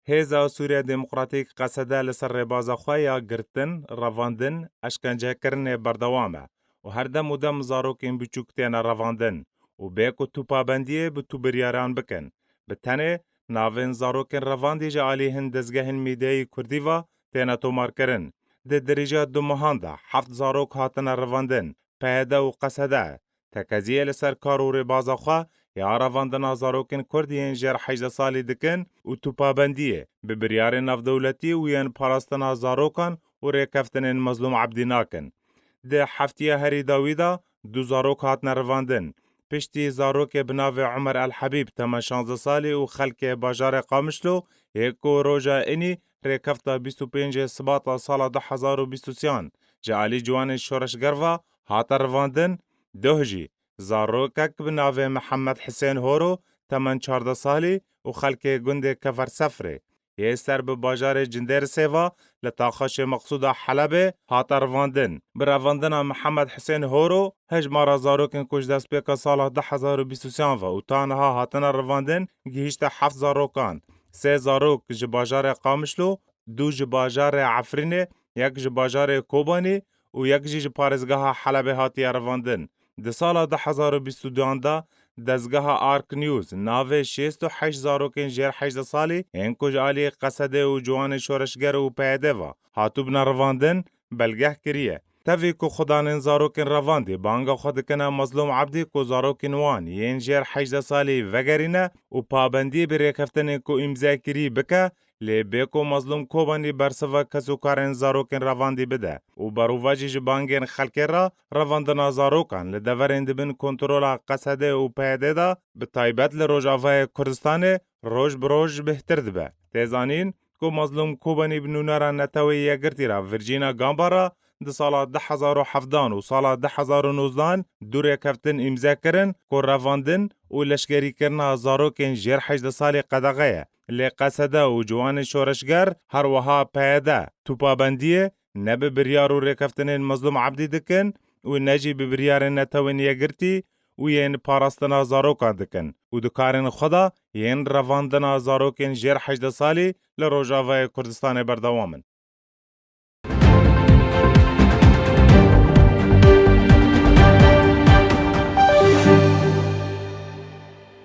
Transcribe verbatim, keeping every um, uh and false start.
Hêza Sûriya Demokratîk, Qesede, li ser rêbaza xwe ya girtin, revandin, eşkencekirinê berdewam e û her dem û dem zarokên biçûk têne revandin û bê ku tu pabendiyê bi tu biryaran bikin. Bi tenê navên zarokên revandî ji alî hin dezgehên mîdyayî kurdî ve têne tomarkirin. Di dirêja du mehan de heft zarok hatine revandin, P Y D û Qesede. Tekeziyê li ser kar û rêbaza xwe ya revandina zarokên kurd yên jêr hejdeh salî dikin û tu pabendiyê bi biryarên navdewletî û yên parastina zarokan û rêkeftinên Mezlûm Ebdî nakin. Di heftiya herî dawî de du zarok hatine revandin. Piştî zarokê bi navê Omer El Hebîb, temen şazdeh salî û xelkê bajarê Qamişlo, yê ku roja inî rêkefta bîst û pêncê Sibata sala du hezar û bîst û sê ji alî ciwanên şoreşger ve hate revandin, doh jî zarokek bi navê Mihemed Hisên Horo, temen çardeh salî û xelkê gundê Kefer Sefrê yê ser bi bajarê Cindêrisê ve li taxa Şêx Meqsûda Helebê hate revandin. Bi revandina Mihemed Hisên Horo, hejmara zarokên ku ji destpêka sala du hezar û bîst û sê ve û ta niha hatine revandin, gihîşte heft zarokan. Sê zarok ji bajarê Qamişlo, du ji bajarê Efrînê, yek ji bajarê Kobanî û yek jî ji parêzgeha Helebê hatiye revandin. Di sala du hezar û bîst û duyan de dezgeha Ark News navê şêst û heşt zarokên jêr hejdeh salî ên ku ji alî Qesedê û ciwanên şoreşger û P Y D ve hatibûne revandin, belgeh kiriye. Tevî ku xudanên zarokên revandî banga xwe dikine Mezlûm Ebdî ku zarokên wan yên jêr hejdeh salî vegerîne û pabendiyê bi rêkeftinên ku îmze kirî bike, lê bê ku Mezlûm Kobanî bersiva kesûkarên zarokên revandî bide û berovajî ji bangên xelkê re revandina zarokan li deverên di bin kontrola Qesedê û P Y D de, bi taybet li Rojavayê Kurdistanê, roj bi roj bêhtir dibe. Tê zanîn ku Mezlûm Kobanî bi nûnera Netewê Yekgirtî re Virjîna Gambara di sala du hezar û hevdan û sala du hezar û nozdan du rêkeftin îmze kirin ku revandin û leşkerîkirina zarokên jêr hejdeh salî qedexe ye. Lê Qesede û ciwanên şoreşger, her wiha P Y D, tu pabendiyê ne bi biryar û rêkeftinên Mezlûm Ebdî dikin û ne jî bi biryarên Netewên Yekgirtî û yên parastina zarokan dikin û di karên xwe de yên revandina zarokên jêr hejdeh salî li Rojavayê Kurdistanê berdewam in.